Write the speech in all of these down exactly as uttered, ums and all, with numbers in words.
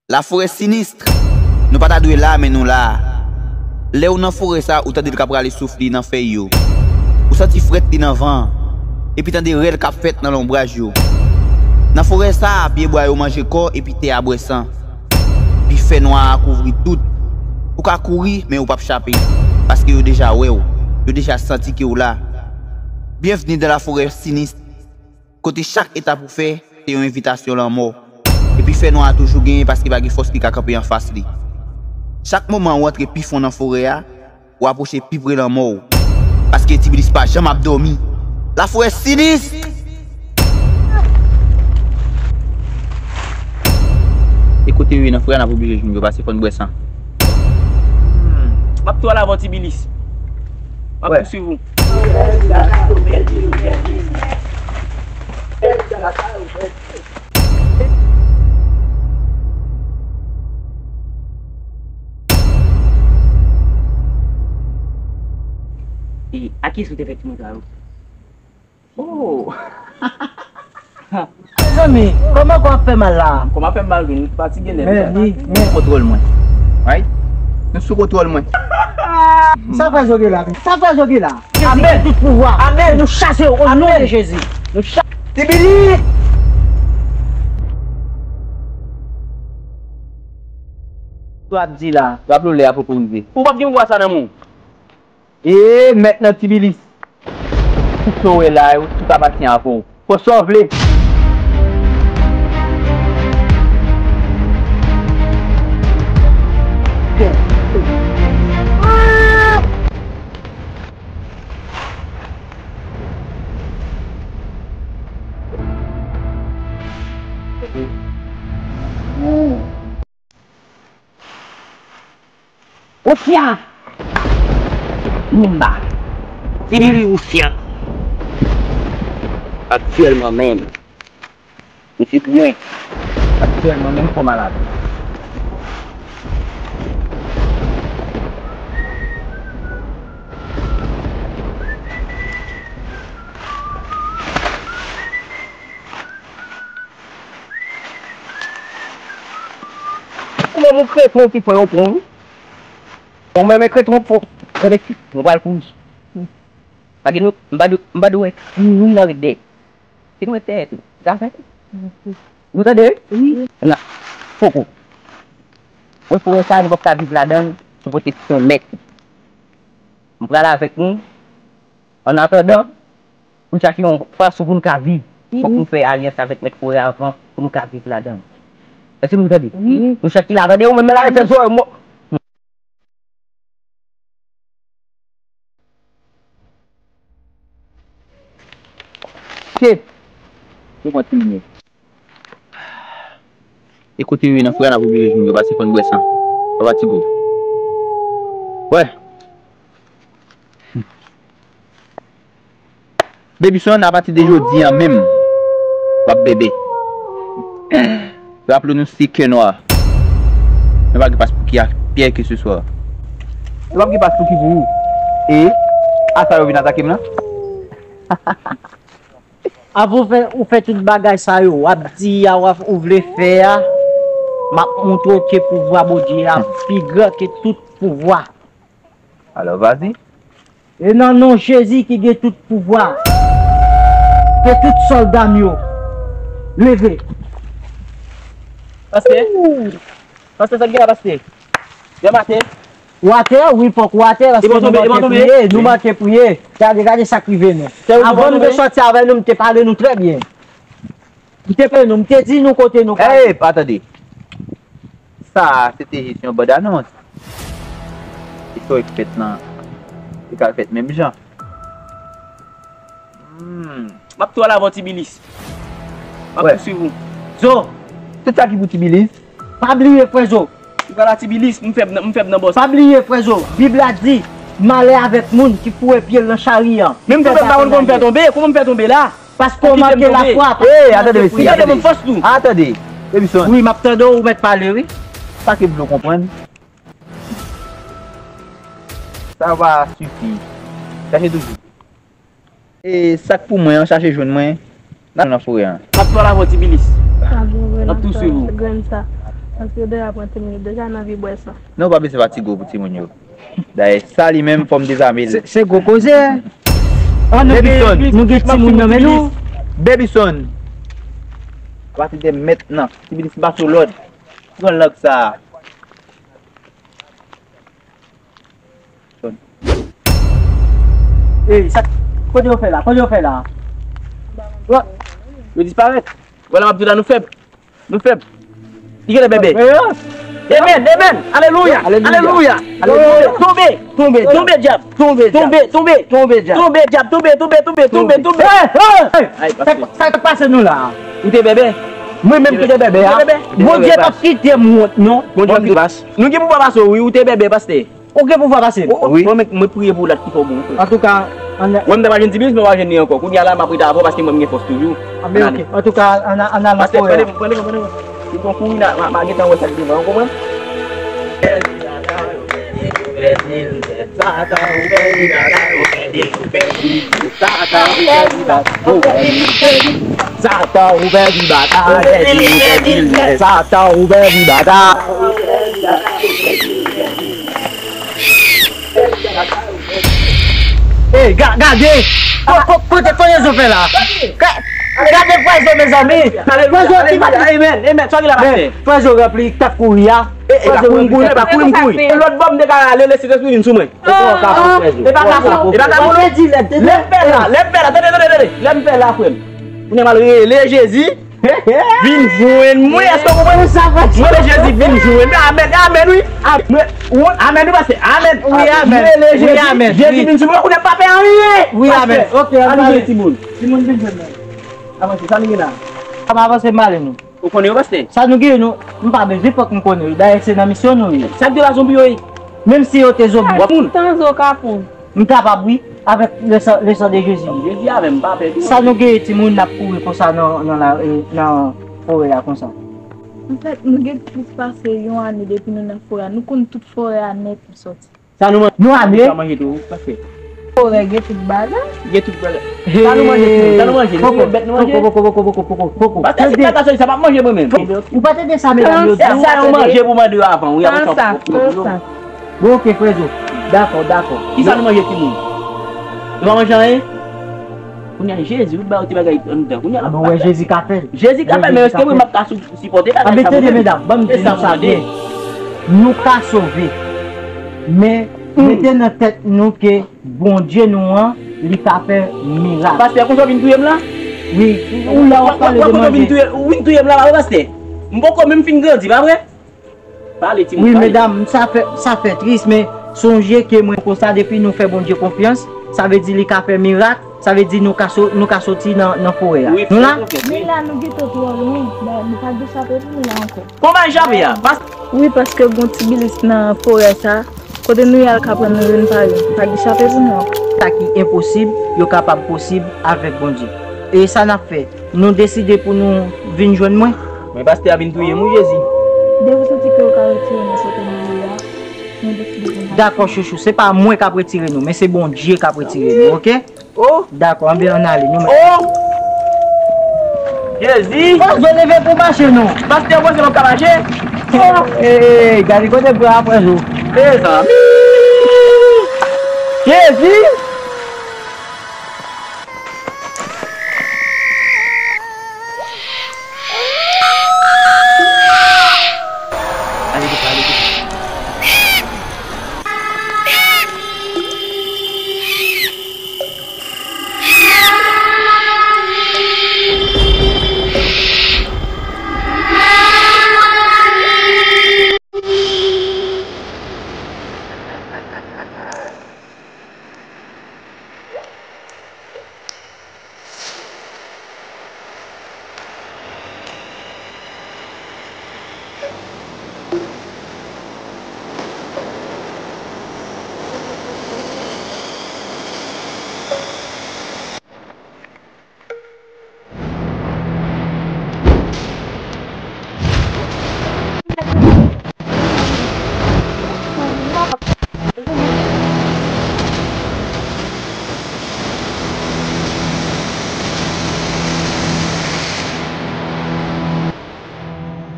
Laforè Sinistre, nou pa ta dwe la, men nou la. Lè ou nan forè sa, ou tande l k ap rale souf li nan fèy yo. Ou santi frèt li nan van an, epi tande rèl k ap fèt nan lonbraj yo. Nan forè sa, pyebwa yo manje kò epi tè a bwè san. Epi fènwa a kouvri tout. Ou ka kouri, men ou p ap chape, paske yo deja wè w. Yo deja santi ke w la. Byenvni dans la forêt sinistre. Kote chak etap ou fè, se yon envitasyon lanmò. Epi fènwa a toujou genyen paske pa gen fòs ki ka kanpe anfas li. Chak moman ou antre pi fon nan forè a, ou apwoche pi pre lanmò w. Paske Tibilis pa janm ap dòmi. Laforè Sinistre! E kote yo ye nan forè a, n ap oblije jwenn yo, paske fò n bwè san. Hmm. M ap tou al avè w, Tibilis. M ap pouswiv ou. E a kiyès ou te fè timoun sa yo? Oh! Mezanmi, kòman kò ap fè mal la? Kò m ap fè m mal wi, m fatige nèt. Men, men, men. Kontwòl mwen. Right? Nou sou kontwòl mwen. Sa frè Joge la? Sa frè Joge la? Amèn. Tout pouvwa. Amèn. Nou chache yo o non de Jezi. Nou chache. Tibilis! Sa w ap di la? W ap lole a poko rive. Ou p ap gen pouvwa sa nan men w. E mèt nan Tibilis. Tout sa w wè la yo, tout apatyen avè w. Fò sa w vle. Ousya! Nimba! Tibili Ousya! Aktyèlman menm, misye byen. Aktyèlman menm, fò malad. Ou menm ou kretwen ki fè yo pran wi. Ou menm e kretwen fò. Gade ki, nou pral kouri. Pa gen nou, m pa dwe, m pa dwe wè youn nan ret dèyè. Si nou ret dèyè tou, sa fè. Nou tande wi? Wi. Nan. Poko. Wè pou wè sa, nou p ap ka viv ladan l, nou pote se yon mèt. M pral avèk nou. Annatandan, pou n chache yon fason pou n ka viv, fòk nou fè alyans avèk mèt forè a avan pou nou ka viv ladan l. Èske nou tande? Wi. Nou chache la, tande, ou menm la, fè zò, mò. Shit! Yo pran ti minit. E kote yo ye nan frè a, n ap oblije jwenn yo, paske fò n bwè san. Papa Tigo. Wè. Baby Son, apati de jodi a menm, w ap bebe. Raple nou se kè nwa. Nou pa gen pas pou ki a pyè ke se swa. Nou pa gen pas pou ki pou ou. E, a sa yo vin atake m nan? Avan w fè, ou fè tout bagay sa yo, w ap di a, w ap, ou vle fè a, m ap montre w ke pouvwa Bondye a pi gran ke tout pouvwa. Alò, vazi. E nan non Jezi ki gen tout pouvwa, ke tout sòlda m yo leve. Pastè, pastè, sa k gen la, pastè? Dèmaten. Ou atè, wi, fòk ou atè, paske nou manke priye, nou manke priye. Gade, gade sa k rive nou. Avan nou te sòti avè nou, m te pale nou trè byen. M te pale nou, m te di nou kote nou ka. Ey, pa tande. Sa a, se te jis yon bad anons. Istwa ki fèt nan, li ka fèt menm jan. Hmm. M ap tou al avè w, Tibilis. M ap pouswiv ou. Zo, tout sa ki pou Tibilis. Pa bliye, frè Zo. Ou pral a Tibilis, m fèb nan, m fèb nan bòs. Pa bliye, frè Zo, Bib la di, malè avèk moun ki foure pye l nan chari an. Menm tonbe m pa konn kòman m fè tonbe, kòman m fè tonbe la? Paske w manke lafwa, paske w manke priyè. Ey, atande, mesye, atande. Atande, Baby Son. Wi, m ap tande w, ou mèt pale, wi. Sa ke m vle w konprann. Sa va sifi. Chache toujou. E sa k pou mwen an, chache jwenn mwen. N al nan forè an. M ap pale avè w, Tibilis. N ap tou swiv ou. Grenn sa. Paske deja pran timoun yo, deja nan vi bwè san. Non, w pa bezwen fatige w pou timoun yo. Dayè, sa li menm, fò m dezame l. Se, se gwo koze. An, nou gen, nou gen timoun nan men nou. Baby son. Apati de mentnan, Tibilis ba sou lòd. Pran lang sa a. Ey, sa, kote yo fè la? Kote yo fè la? Yo disparèt. Vwala, m ap di w la, nou fèb. Nou fèb. Li genlè bèbè. Amen, amen. Alelouya. Alelouya. Alelouya. Alelouya. Tonbe. Tonbe, tonbe, dyab. Tonbe, dyab. Tonbe, tonbe. Tonbe, dyab. Tonbe, dyab. Tonbe, tonbe, tonbe, tonbe, tonbe. Hey, hey, hey. Ay, pastè. Sa k pase nou la? Ou te bèbè? Mwen menm ki te bèbè a. Ou te bèbè? Bondye p ap kite m wont, non. Bondye p ap kite. Nou gen pouvwa pase w, wi, ou te bèbè, pastè. Ou gen pouvwa pase m? Wi. Mwen, mwen priye pou w la ki fè w bon. Antouka, ann... Mwen, m ta pa jwenn Tibilis, mwen pa jwenn li ankò. Kounye a la, m ap rete avè w paske mwen, m gen fòs toujou. Ann ale. Antouka, ann a, ann al nan forè a. Pastè, pran li, pran li, pran li. Li gon kouri la, m a, m a gentan wè sa k devan an, w konprann? Satan, ou pèdi batay, ou pèdi batay, ou pèdi batay, ou pèdi batay. Satan, ou pèdi batay, ou pèdi batay. Ey, ga-, gade! Ko-, ko-, kote, kote Frèzo fè la? Ga-, gade Frèzo, mezanmi! Frèzo ki bat. Amen, amen. Sa ki la, pastè? Frèzo ranpli, t ap kouri a. E, e pa kouri m kouri, e pa kouri m kouri. E lòt bò m te ka ale, lè Sentespri vin sou mwen. E pa ka fè, Frèzo. E pa ka fè, e pa ka fè. Lè m fè la, lè m fè la, tande, tande, tande. Lè m fè la, frè m. Kounye a m al rele Jezi. Vin jwenn mwen, èske w konprann? Mwen rele Jezi, vin jwenn mwen. Amèn, amèn, wi. Amèn, wi, pastè. Amèn. Wi, amèn. Mwen rele Jezi, Jezi vin sou mwen, kounye a m pa pè anyen. Wi, amèn. Ok, ann ale. Timoun, timoun vin jwenn mwen. Avanse, sa nou gen la? Sa m avanse, m ale nou. Ou konnen yo, pastè? Sa nou gen, nou, m pa bezwen fòk m konnen yo. Dayè, se nan misyon nou ye. Sa k de la zonbi yo ye? Menm si yo te zonbi. Tanzo kapon. M kapab, wi, avèk le sang, le sang de Jésus. Jezi avè m, m pa pè. Sa nou gen, timoun, n ap kouri konsa nan, nan la, e, nan forè a konsa. Anfèt, nou gen plis pase yon ane depi nou nan forè a. Nou konn tout forè a nèt, nou sòti. Sa nou manje? Yon ane? Sa manje tou, pastè. Forè gen tout bagay. Gen tout bagay. Sa nou manje, timoun? Sa nou manje? Nou se bèt nou manje? Poko, poko, poko, poko, poko, poko. Pastè, se kaka sòdi, sa pa manje mwen menm. Ou pa tande sa medam yo di? Sa yo manje pou mande yo avan, wi, avan sa. Bon, ok, Frèzo. Dakò, dakò. Kisa nou manje, timoun? Nou pa manje anyen? Kounye a, Jezi, ou ba yo ti bagay anndan. Kounye a, a, nou wè Jezi ka fè. Jezi ka fè, men èske mwen m ap ka sou-, sipòte bagay sa? Anben, tande, medam, ban m di nou sa byen. Nou ka sove. Men, mete nan tèt nou ke Bondye nou an, li ka fè mirak. Pastè, konsa w vin touye m la? Wi, ou la w ap pale de manje. Ou vin touye m la, pa vre, pastè? M poko menm fin grandi, pa vre? Pale, timoun, pale. Wi, medam, sa fè, sa fè tris, men sonje ke mwen konsa, depi nou fè Bondye konfyans, sa vle di li ka fè mirak, sa vle di nou ka so-, nou ka soti nan, nan forè a. Nou la? Men la, nou gentan twò lwen, nou pa gen chape pou nou la ankò. Kòman chape a? Pas- Wi, paske gon Tibilis nan forè sa, kote nou ye a l ka pran nou vin pare, pa gen chape pou nou ankò. Sa ki enposib, yo kapab posib avèk Bondye. E sa n ap fè? Nou deside pou nou vin jwenn mwen. Men pastè a vin touye m, wi, Jezi. Depi w santi ke w ka retire nou kote nou ye a, nou deside pou nou. Dakò, chouchou, se pa mwen k ap retire nou, men se Bondye k ap retire nou, ok? Oh! Dakò, anben ann ale, nou menm. Oh! Jezi! Oh, zò leve pou mache, non. Pastè, w panse m ap ka mache? Oh! Ey, gade kote bra a, frè Zo. Mezanmi! Jezi!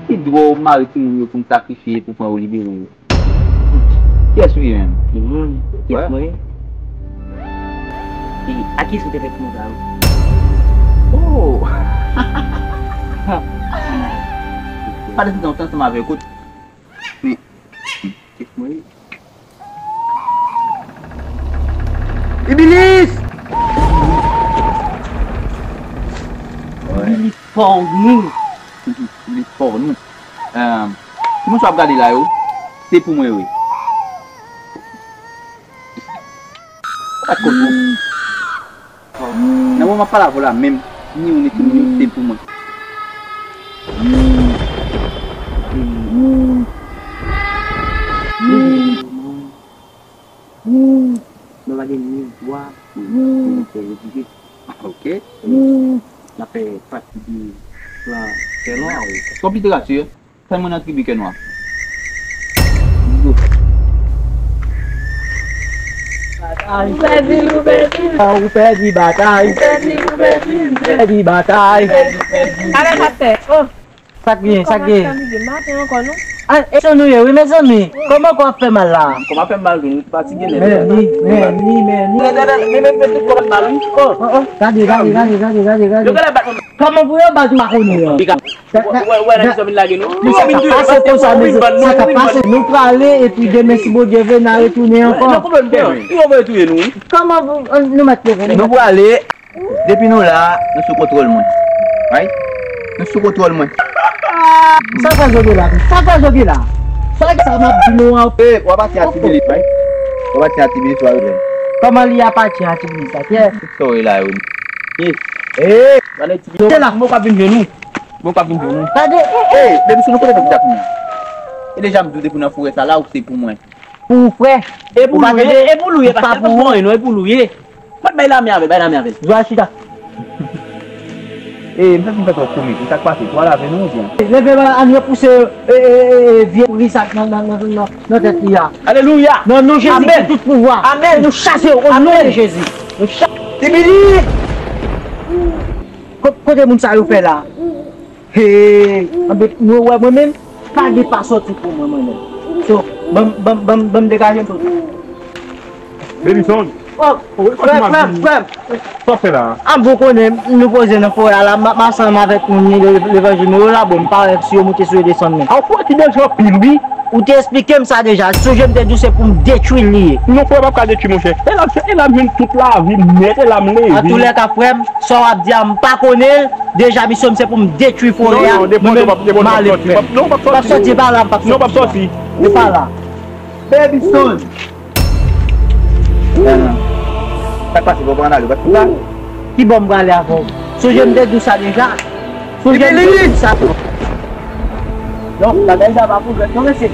Li dwòl. Fò w mare timoun yo pou m sakrifye pou pran yo libere yo. Kiyès ou ye menm? Timoun, kiyès mwen ye? E a kiyès ou te fè timoun sa yo? Oh! Pa de tout ansanm avè yo, kote? Men, kiyès mwen ye? Ibilis! Ibilis fò nou. Ibilis fò nou. Timoun sa w ap gade la yo, se pou mwen yo ye. Ou pa t konn non. Nan moman m ap pale avè w la menm, ni ou ni timoun yo se pou mwen. Nou pa gen ni dwa pou nou fè yo viv. Ok. N ap fè pati de plan kè nwa wi. Kòm literati, fè mwen nan tribi kè nwa. Ou pèdi, ou pèdi. Ou pèdi batay. Ou pèdi, ou pèdi. Ou pèdi batay. Alè, pastè. Oh. Sa k gen, sa k gen? Kòmanse anvi gen maten ankò, non? Ah, e jan nou ye, wi, mezanmi. Kòman kò ap fè mal la? Kò m ap fè m mal tou, m fatige nèt. Men li, men li, men li. Gade, gade, gade, gade, tout kò m ap mal, wi. Oh, oh, oh. Gade, gade, gade, gade, gade, gade. Yo gade bat mwen. Kòman pou yo bat ou pa konnen yo? Wè, wè, nan kisa vin lage nou. Yo vin touye nou, pase konsa, mezanmi. Sa k ap pase? Nou prale, epi demen, si Bondye vle, n a retounen ankò. Nan konprann byen. Yo vle touye nou, wi. Kòman pou, euh, nou mèt leve? Nou prale. Depi nou la, nou sou kontwòl mwen. Right? Nou sou kontwòl mwen. Sa fè jodi la? Sa fè jodi la? Sa k sa m ap di nou an? Eh, w ap atire a Tibilis, right? W ap atire a Tibilis, w a replè. Kòman li ap atire a Tibilis la? Kiyès? Sa w la yo. Eh. Eh. Gade Tibilis. Se la. Mwen k ap vin jwenn ou. Mwen k ap vin jwenn ou. Gade. Eh, depi sou nou kote fè pita kounye a. E deja m di w depi nan forè sa la, ou se pou mwen. Pou ou frè. E pou lou ye, e pou lou ye, paske l pa pou mwen non, e pou lou ye. Mwen bay lame avè, bay lame avè. Zwa chita. E, m santi m fè twòp komik, sa k pase? Pou al avè nou oubyen? Leve men, ann repouse, e, e, e, e, vye pouri sa nan, nan, nan, nan, nan tèt li a. Alelouya! Nan non Jezi ki gen tout pouvwa. Amèn! Nou chase yo o non de Jezi. Nou chase. Tibili! Ko-, kote moun sa yo fè la? Hey, anben, nou wè mwen menm, pa gen pa sòti pou mwen, mwen menm. So, ban m, ban m, ban m, ban m degaje m sòti. Benison. Oh, frè, frè, frè. Sa w fè la? Ah, bon, konnen, nou poze nan forè a la, m ap mache ansanm avèk moun li, le-, levanjil, men yo la, bon, m pa wè si yo moute, si yo desann, men. Ah, ou fò ki danje anpil, wi. Ou te eksplike m sa deja. Sonje m te di w se pou m detwi l li ye. Non, frè, m p ap ka detwi, monchè. E la, e la m jwenn tout lavi m nèt, e la m leve. Antoulèka, frè m, sa w ap di a, m pa konnen l. Deja, misyon m se pou m detwi forè a. Non, non, depi mwen menm, m ale, frè m. Non, m p ap sòti. M p ap sòti, e pa la, m p ap sòti. E pa la. Baby Stone. Sa k pase, bò pran ale, ou pa t konn la? Ki bò m prale avè w? Sonje m te di w sa deja. Sonje m te di w sa. Non, bagay sa pa pou jwèt non, mesye.